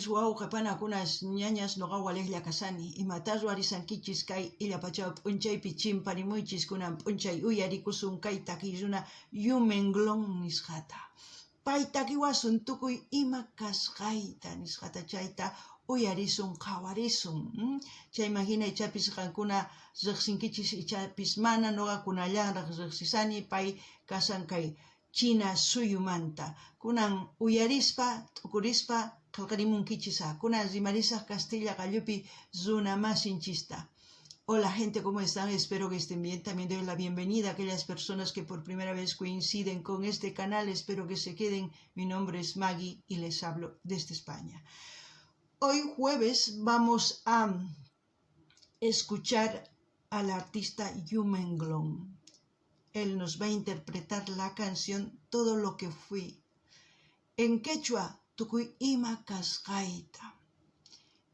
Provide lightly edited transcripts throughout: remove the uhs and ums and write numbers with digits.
Wawqe panakunas, ñañas noqa walejlla kashani. Imatá ruwarisankichis kay illapachaw p'unchaypi chimparimuychis kunan p'unchay uyarikusun kay takiy runa Yu Menglong nisqata. Pay takiwasun tukuy ima kasqayta nisqata chayta uyarisun qhawarisun. Chayman hina ichapis qankuna rejsinkichis ichapis mana noqa kunallanraj rejsisani pay kashan kay China suyumanta. Kunan uyarispa, t'ukurispa qhelqarimunkichis á. Kunan rimarisaj kastilla qallupi runa masinchista. Hola gente, ¿cómo están? Espero que estén bien. También doy la bienvenida a aquellas personas que por primera vez coinciden con este canal. Espero que se queden. Mi nombre es Maggie y les hablo desde España. Hoy jueves vamos a escuchar al artista Yu Menglong. Él nos va a interpretar la canción Todo lo que fui. En quechua, Tukuy ima kasqayta.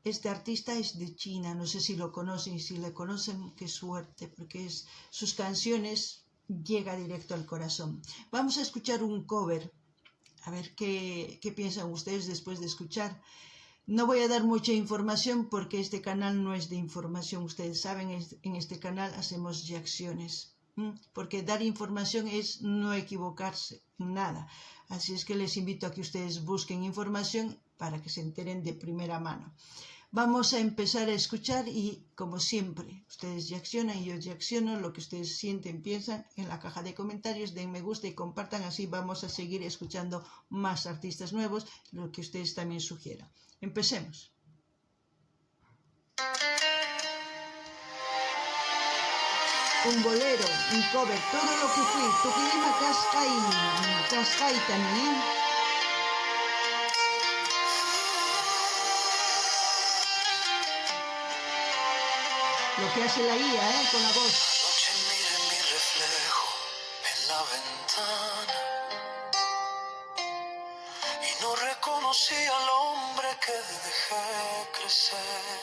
Este artista es de China, no sé si lo conocen, si le conocen, qué suerte, porque es, sus canciones llega directo al corazón. Vamos a escuchar un cover, a ver qué, qué piensan ustedes después de escuchar. No voy a dar mucha información porque este canal no es de información, ustedes saben, en este canal hacemos reacciones, porque dar información es no equivocarse, nada. Así es que les invito a que ustedes busquen información para que se enteren de primera mano. Vamos a empezar a escuchar y, como siempre, ustedes reaccionan y yo reacciono, lo que ustedes sienten, piensan en la caja de comentarios, den me gusta y compartan, así vamos a seguir escuchando más artistas nuevos, lo que ustedes también sugieran. Empecemos. Un bolero, un cover, todo lo que fui, tukuy ima kasqay, kasqayta nin, ¿eh? Lo que hace la IA, ¿eh? Con la voz. Anoche miré mi reflejo en la ventana y no reconocí al hombre que dejé crecer.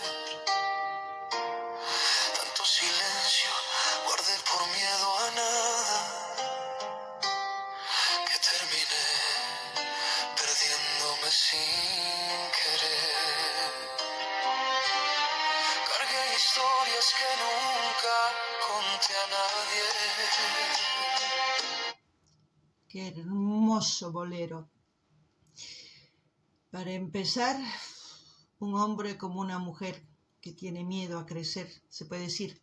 Tanto silencio guardé por miedo a nada que terminé perdiéndome sin querer. Cargué historias que nunca conté a nadie. Qué hermoso bolero. Para empezar, un hombre como una mujer que tiene miedo a crecer, se puede decir.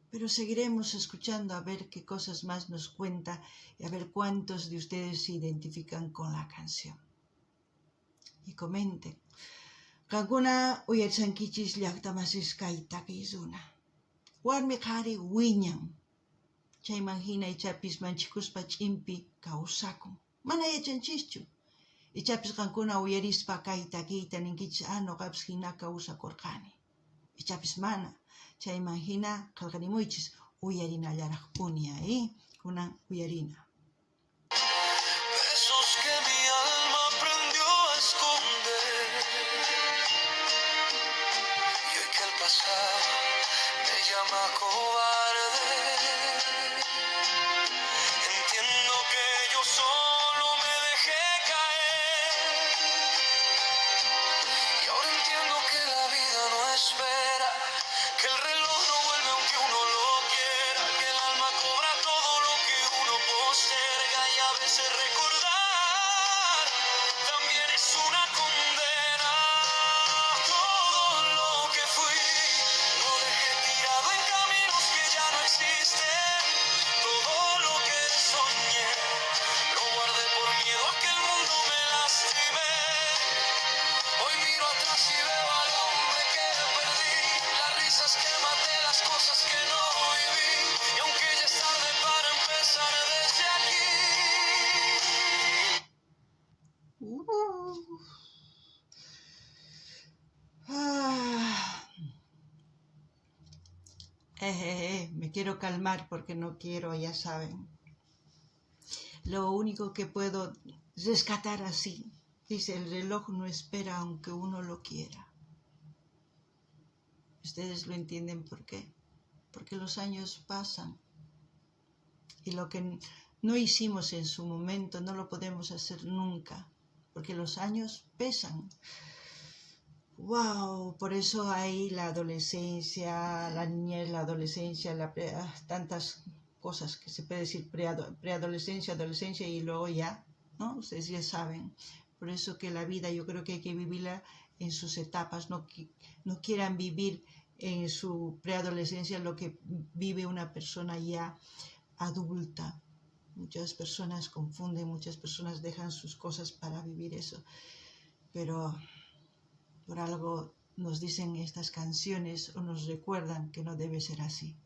Pero seguiremos escuchando a ver qué cosas más nos cuenta y a ver cuántos de ustedes se identifican con la canción. Y comenten. Qankuna uyarishankichis llaqtamasis kay takiy runa. Warmi qhari wiñan. Chayman hina ichapis manchikuspa ch'inpi kawsakun. Mana yachanchischu. Ichapis qankuna uyarispa kay takiyta ninkichis, ah, noqapis hina kawsakurqani. Ichapis mana. Chayman hina qhelqarimuychis uyarinallaraqpuni, eh? Kunan uyarina. Besos que mi alma aprendió a esconder. Y hoy que el pasado me llama cobarde, entiendo que yo solo me dejé caer. Y ahora entiendo que la vida no espera, que el reloj no vuelve aunque uno lo quiera, que el alma cobra todo lo que uno posterga y a veces recordar también es una condena. Todo lo que fui lo dejé tirado en caminos que ya no existen. Todo lo que soñé lo guardé por miedo a que el mundo me lastime. Hoy miro atrás y veo al hombre que perdí, las risas que maté, las cosas que no viví. Y aunque ya es tarde para empezar desde aquí. Ah. Me quiero calmar porque no quiero, ya saben. Lo único que puedo rescatar así, dice, el reloj no espera aunque uno lo quiera. Ustedes lo entienden por qué. Porque los años pasan y lo que no hicimos en su momento no lo podemos hacer nunca, porque los años pesan. Wow, por eso hay la adolescencia, la niñez, la adolescencia, tantas cosas que se puede decir preadolescencia, adolescencia y luego ya, ¿no? Ustedes ya saben. Por eso que la vida yo creo que hay que vivirla en sus etapas, no, no quieran vivir en su preadolescencia lo que vive una persona ya adulta. Muchas personas confunden, muchas personas dejan sus cosas para vivir eso, pero por algo nos dicen estas canciones o nos recuerdan que no debe ser así.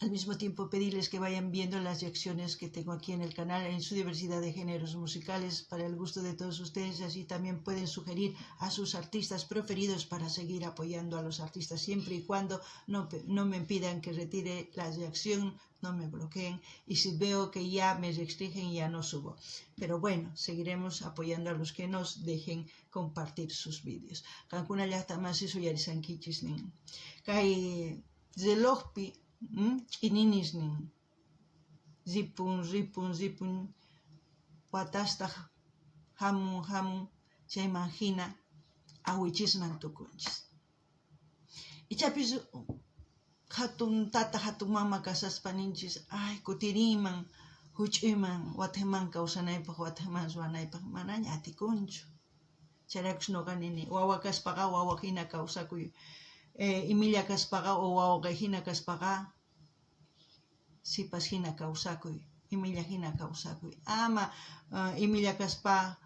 Al mismo tiempo pedirles que vayan viendo las reacciones que tengo aquí en el canal en su diversidad de géneros musicales para el gusto de todos ustedes. Así también pueden sugerir a sus artistas preferidos para seguir apoyando a los artistas siempre y cuando no me pidan que retire la reacción, no me bloqueen, y si veo que ya me restringen ya no subo. Pero bueno, seguiremos apoyando a los que nos dejen compartir sus vídeos. Qankuna llaqta masi suyarishankichis nin. Kay relojpi ch'ininis nin. Ripun, ripun, ripun, watastaj hamun, hamun, chayman hina awichisman tukunchis. Ichapis hatun tata, hatun mama kasaspa ninchis, ay, kutirinman, huch'uyman, watayman kawsanaypaj, watayman ruwanaypaj, manaña atikunchu. Chayraykus noqa nini, wawa kaspaqa wawa hina kawsakuy, imilla kaspaqa o wawqi hina kaspaqa sipas hina kawsakuy, imilla hina kawsakuy. Ama imilla kaspa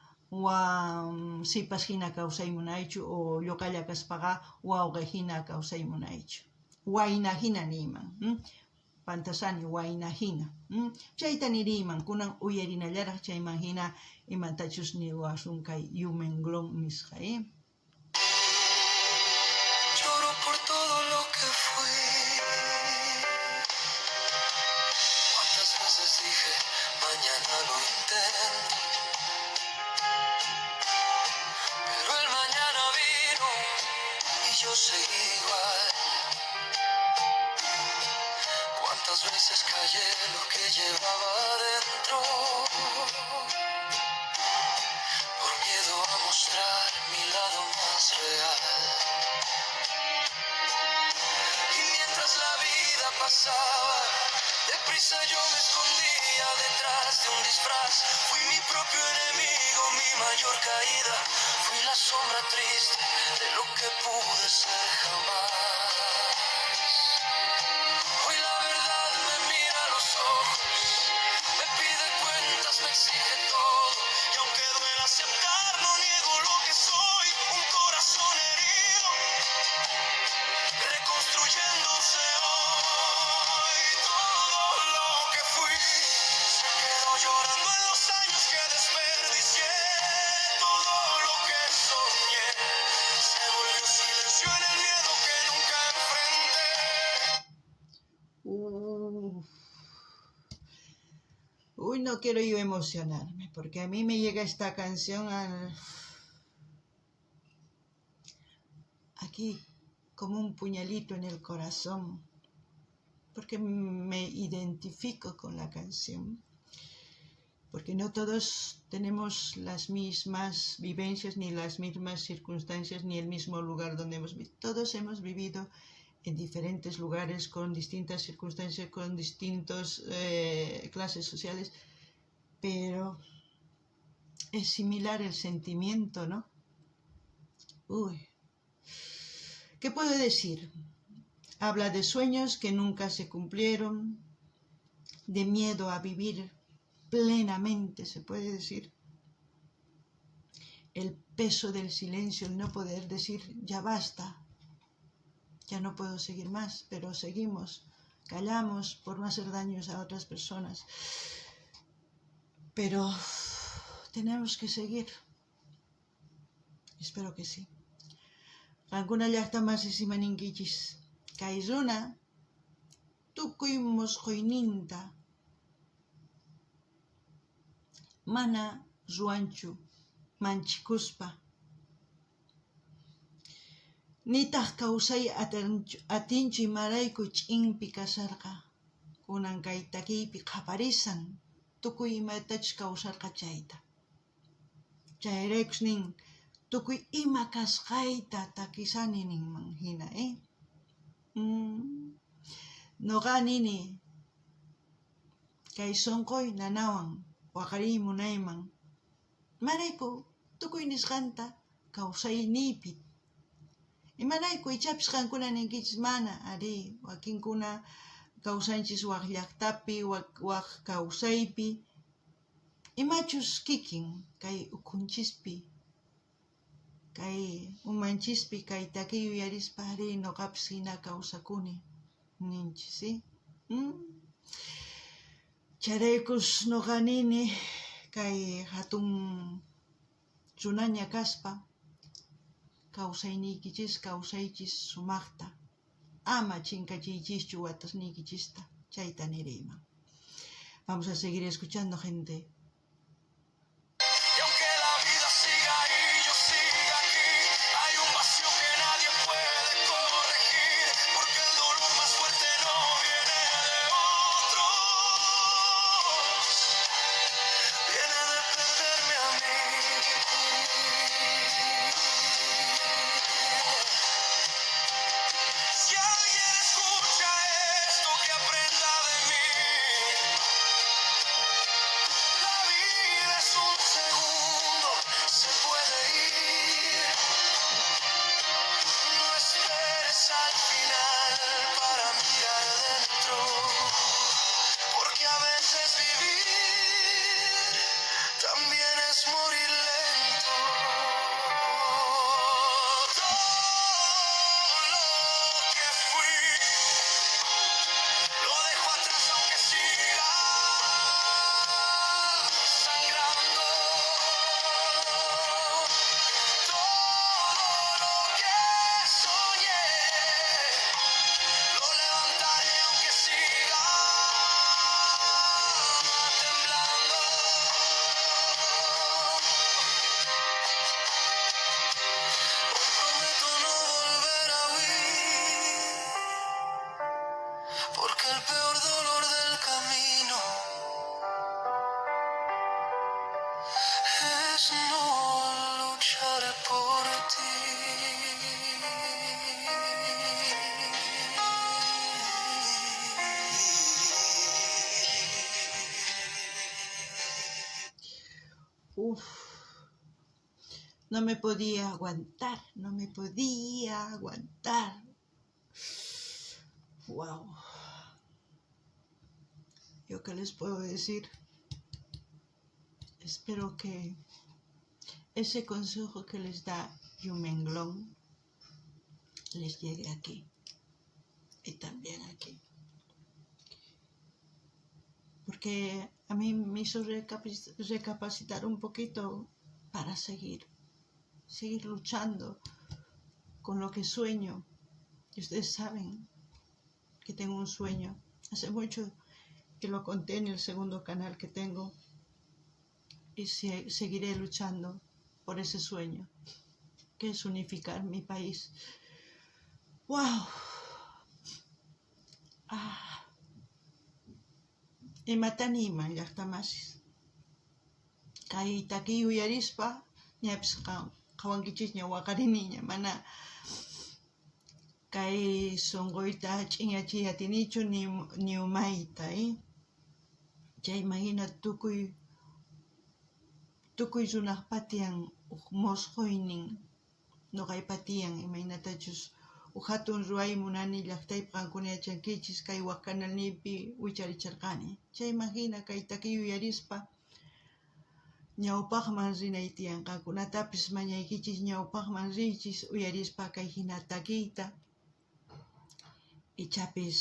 sipas hina kawsay munaychu o lloqalla kaspaqa wawqi hina kawsay munaychu. Wayna hina niyman, pantasani wayna hina. Chayta niriyman, kunan uyarinallaraj chayman hina imatachus niwasun kay Yumenglón nisqa, Lloro por todo lo que fui. Cuántas veces dije, mañana lo intento. Pero el mañana vino y yo seguí igual. Cuántas veces callé lo que llevaba adentro. Por miedo a mostrar mi lado más real. Y mientras la vida pasaba, deprisa yo me escondía detrás de un disfraz. Fui mi propio enemigo, mi mayor caída. Fui la sombra triste de lo que pude ser jamás. Hoy la verdad me mira a los ojos, me pide cuentas, me exige todo. Y aunque duela aceptar, no niego lo que soy, un corazón herido, reconstruyéndose hoy. Todo lo que fui se quedó llorando en los años que desperdicié. Todo lo que soñé se volvió silencio en el miedo que nunca enfrenté. Uf. Uy, no quiero yo emocionarme, porque a mí me llega esta canción aquí como un puñalito en el corazón, porque me identifico con la canción, porque no todos tenemos las mismas vivencias, ni las mismas circunstancias, ni el mismo lugar donde hemos vivido. Todos hemos vivido en diferentes lugares, con distintas circunstancias, con distintas clases sociales, pero es similar el sentimiento, ¿no? Uy, ¿qué puedo decir? Habla de sueños que nunca se cumplieron, de miedo a vivir plenamente, se puede decir. El peso del silencio, el no poder decir ya basta, ya no puedo seguir más, pero seguimos, callamos por no hacer daños a otras personas. Pero tenemos que seguir. Espero que sí. Qankuna llaqta masisima ninkichis. Kay runa tukuy mosqoyninta mana ruwanchu manchikuspa. Nitaq kawsay atinchu imarayku ch'inpi kasarqa. Kunan kay takiypi qhaparisan tukuy imatachus kawsarqa chayta. Chayraykus nin Tukuy ima kasqayta takisani ninman hina, eh? Noqa nini, kay sonqoy nanawan waqariy munayman. Imarayku tukuy nisqanta kawsayniypi. Imarayku ichapis qankuna ninkichis mana, arí, wakinkuna kawsanchis wak llaqtapi, wak kawsaypi. Imachus kikin kay ukhunchispi, kay umanchispi kay takiy yuyarispa, arí, noqapis hina kawsakuni ninchis, ¿sí? Chayraykus noqa nini kay hatun runaña kaspa kawsayniykichis kawsaychis sumaqta, ama chinkachiychischu watasniykichista, chayta niriyman. Vamos a seguir escuchando, gente. Y aunque la vida siga ahí, yo siga aquí, hay un vacío que nadie puede corregir, porque el dolor más fuerte no viene de otros, viene de perderme a mí. Si alguien escucha esto, que aprenda de mí. La vida es un segundo, se puede ir. No esperes al final para mirar dentro, porque a veces vivir también es morir lento. Todo lo que fui lo dejo atrás aunque siga sangrando. Todo lo que soñé lo levantaré aunque siga temblando. Hoy prometo no volver a huir, porque el peor dolor del camino es no luchar por ti. Uf, no me podía aguantar, no me podía aguantar. Wow. ¿Yo qué les puedo decir? Espero que ese consejo que les da Yumenglong les llegue aquí y también aquí. Porque a mí me hizo recapacitar un poquito para seguir luchando con lo que sueño. Y ustedes saben que tengo un sueño. Hace mucho que lo conté en el segundo canal que tengo. Y seguiré luchando por ese sueño, que es unificar mi país. ¡Wow! Ah. Imata niyman llaqtamasis. Kay takiy uyarispa ñapis qhawankichisña waqariniña, mana kay sunquyta ch'inyachiy atinichu ni umayta, Chayman hina tukuy runaqpatiyan uj mosqoynin noqaypatiyan imaynatachus uj hatun ruway munani llaqtaypi qankuna yachankichis kay wak canalniypi wicharicharqani. Chayman hina kay takiy uyarispa ñawpaqman rinay tiyan, qankunatapis mañaykichis ñawpaqman riychis uyarispa kay hina takiyta, ichapis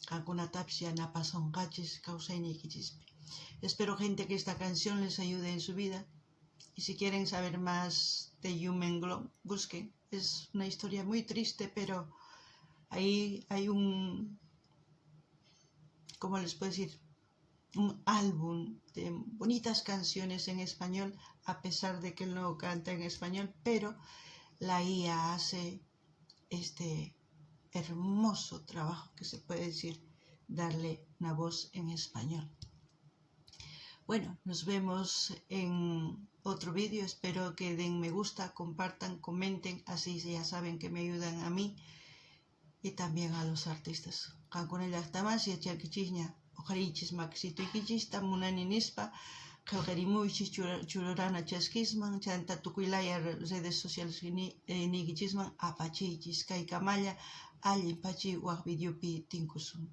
qankunatapis yanapasonqachis kawsayniykichispi. Espero, gente, que esta canción les ayude en su vida. Y si quieren saber más de Yumenglong, busquen. Es una historia muy triste, pero ahí hay un, ¿cómo les puedo decir? Un álbum de bonitas canciones en español, a pesar de que él no canta en español, pero la IA hace este hermoso trabajo que se puede decir, darle una voz en español. Bueno, nos vemos en otro vídeo. Espero que den me gusta, compartan, comenten, así ya saben que me ayudan a mí y también a los artistas. Qankuna llajtamas yachankichejña oqhariychis makisituykichista munani nispa qhelqarimuychis churana chaskisman chanta tukuy laya redes sociales niykichisman apachiychis. Kaykamalla allin pachi waj videopi tinkusun.